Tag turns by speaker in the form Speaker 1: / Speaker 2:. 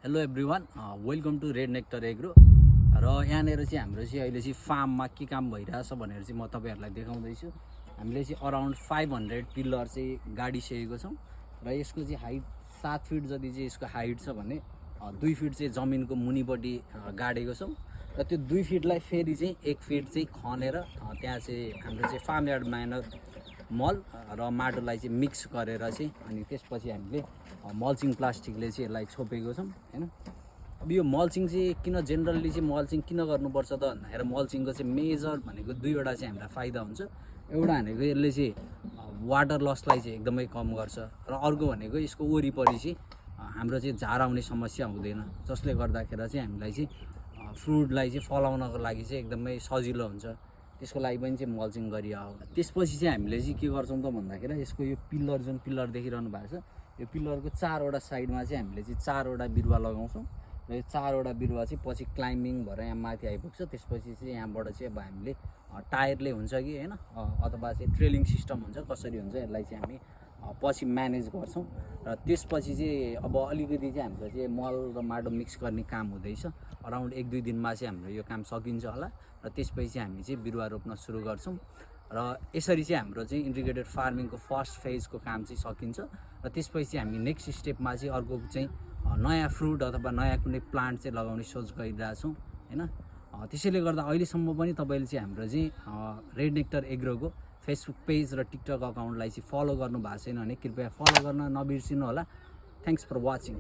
Speaker 1: Hello everyone, welcome to Red Nectar Agro. र यहाँनिर चाहिँ हाम्रो चाहिँ अहिले चाहिँ फार्ममा के काम भइरहेछ भनेर चाहिँ म तपाईँहरूलाई देखाउँदैछु। हामीले चाहिँ अराउन्ड 500 पिलर चाहिँ गाडिसकेको छौँ र यसको चाहिँ हाइट 7 फिट जति चाहिँ यसको हाइट छ भने 2 फिट चाहिँ जमिनको मुनिपट्टि गाडेको छौँ र त्यो 2 फिटलाई फेरि चाहिँ 1 फिट चाहिँ खनेर त्यहाँ चाहिँ हाम्रो चाहिँ फार्म यार्ड म्यानर मल र माटोलाई चाहिँ मिक्स गरेर चाहिँ अनि त्यसपछि हामीले मल्चिङ प्लास्टिकले चाहिँ यसलाई छोपेको छौँ हैन। अब यो मल्चिङ चाहिँ किन जेनरली चाहिँ मल्चिङ किन गर्नुपर्छ त भन्दाखेरि मल्चिङको चाहिँ मेजर भनेको दुईवटा चाहिँ हामीलाई फाइदा हुन्छ। एउटा भनेको यसले चाहिँ वाटर लसलाई चाहिँ एकदमै कम गर्छ र अर्को भनेको यसको वरिपरि चाहिँ हाम्रो चाहिँ झार आउने समस्या हुँदैन, जसले गर्दाखेरि चाहिँ हामीलाई चाहिँ फ्रुटलाई चाहिँ फलाउनको लागि चाहिँ एकदमै सजिलो हुन्छ। त्यसको लागि पनि चाहिँ मल्चिङ गरियो हो। त्यसपछि चाहिँ हामीले चाहिँ के गर्छौँ त भन्दाखेरि यसको यो पिलर जुन पिलर देखिरहनु भएको छ यो पिलरको 4वटा साइडमा चाहिँ हामीले चाहिँ 4वटा बिरुवा लगाउँछौँ र यो 4वटा बिरुवा चाहिँ पछि क्लाइम्बिङ भएर यहाँ माथि आइपुग्छ। त्यसपछि चाहिँ यहाँबाट चाहिँ अब हामीले टायरले हुन्छ कि होइन अथवा चाहिँ ट्रेलिङ सिस्टम हुन्छ, कसरी हुन्छ यसलाई चाहिँ हामी पछि म्यानेज गर्छौँ। र त्यसपछि चाहिँ अब अलिकति चाहिँ हाम्रो चाहिँ मल र माटो मिक्स गर्ने काम हुँदैछ। अराउन्ड 1-2 दिनमा चाहिँ हाम्रो यो काम सकिन्छ होला र त्यसपछि चाहिँ हामी चाहिँ बिरुवा रोप्न सुरु गर्छौँ र यसरी चाहिँ हाम्रो चाहिँ इन्टिग्रेटेड फार्मिङको फर्स्ट फेजको काम चाहिँ सकिन्छ र त्यसपछि चाहिँ हामी नेक्स्ट स्टेपमा चाहिँ अर्को चाहिँ नयाँ फ्रुट अथवा नयाँ कुनै प्लान्ट चाहिँ लगाउने सोच गरिरहेछौँ हैन। त्यसैले गर्दा अहिलेसम्म पनि तपाईँले चाहिँ हाम्रो चाहिँ रेड नेक्टर एग्रोको फेसबुक पेज र टिकटक अकाउन्टलाई चाहिँ फलो गर्नु भएको छैन भने कृपया फलो गर्न नबिर्सिनु होला। Thanks for watching.